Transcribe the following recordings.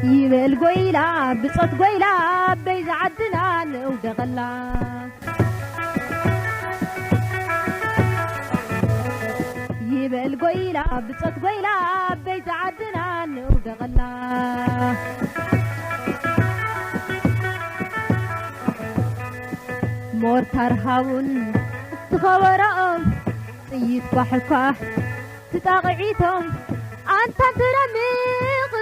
ይበል ጎይላ ብጾት ጎይላ በይዛ ዓድና ንእውደቐላ። ይበል ጎይላ ብጾት ጎይላ በይዛ ዓድና ንእውደቐላ። ሞርታር ሃቡን ትኸበረኦም ጥይት ኳሕኳሕ ትጣቕዒቶም ኣንታን ትደምቕ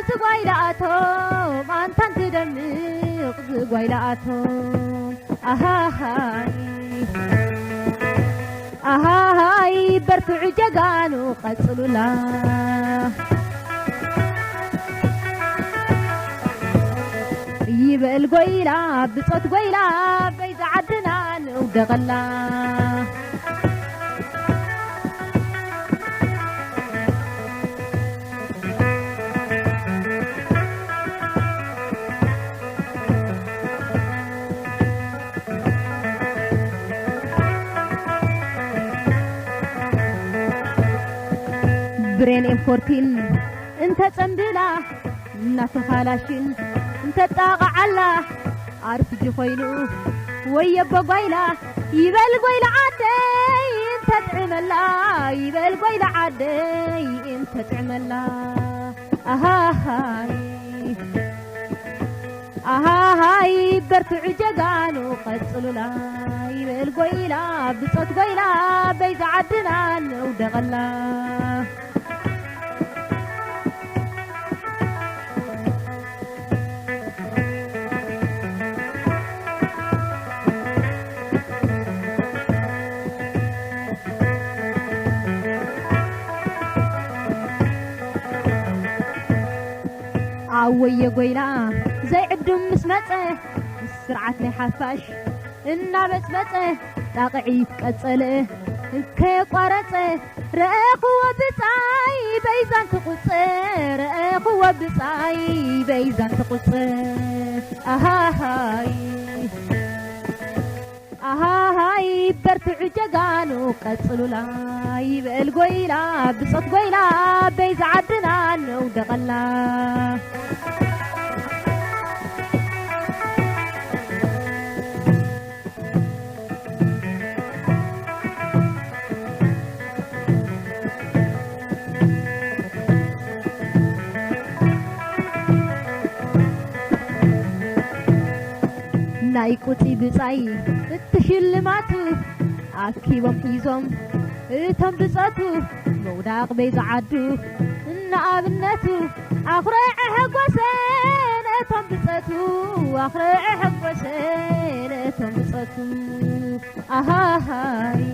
ዝጓይላኣቶም ኣንታን ትደምቕ ዝጓይላኣቶም ኣሃሃይ ኣሃሃይ በርትዑ ጀጋኑ ቀጽሉላ። ይበል ጎይላ ብጾት ጎይላ በይዛ ዓድና ንውደቐላ። ብሬን ኤምፎርቲን እንተጸምብላ እናተኻላሽን እንተጣቕዓላ ኣርፍጂ ኮይኑ ወየቦ ጓይላ ይበል ጓይላ ዓደይ እንተጥዕመላ ይበል ጓይላ ዓደይ እንተጥዕመላ ኣሃሃይ ኣሃሃይ በርትዑ ጀጋኑ ቀጽሉላ ይበል ጎይላ ብጾት ጎይላ በይዛ ዓድና ንውደቐላ። ኣወየ ጎይላ ዘይዕዱም ምስ መጸ ስርዓት ናይ ሓፋሽ እናበጽበጸ ጣቕዒት ቀጸለ ከየቋረጸ ረኣኽዎ ብጻይ በይዛን ትቑጸ ረኣኽዎ ብጻይ በይዛን ትቑጸ ኣሃሃይ ኣሃሃይ በርትዑ ጀጋኑ ቀጽሉላ ይበል ጎይላ ብጾት ጎይላ በይዛ ዓድና ነውደቐላ። ናይ ቁጺ ብጻይ እቲ ሽልማቱ ኣኪቦም ሒዞም እቶም ብጸቱ ምውዳቕ በይዛ ዓዱ ንኣብነቱ ኣኹርዕ ሕጎሰ ነቶም ብጸቱ ኣኹርዕ ሕጎሰ ነቶም ብጸቱ ኣሃሃይ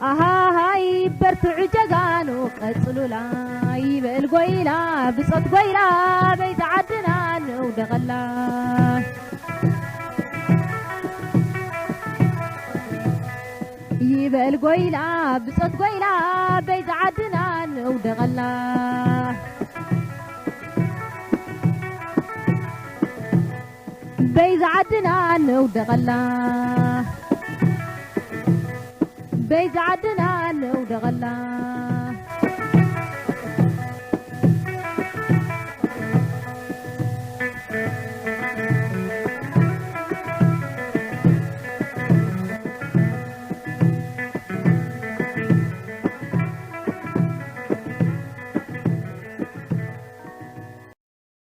ኣሃሃይ በርትዑ ጀጋኑ ቀጽሉላ ይበል ጎይላ ብጾት ጎይላ በይዛ ዓድና ንውደቐላ። ይበል ጎይላ ብጾት ጎይላ በይዛ ዓድና ንውደቐላ። በይዛ ዓድና ንውደቐላ። በይዛ ዓድና ንውደቐላ።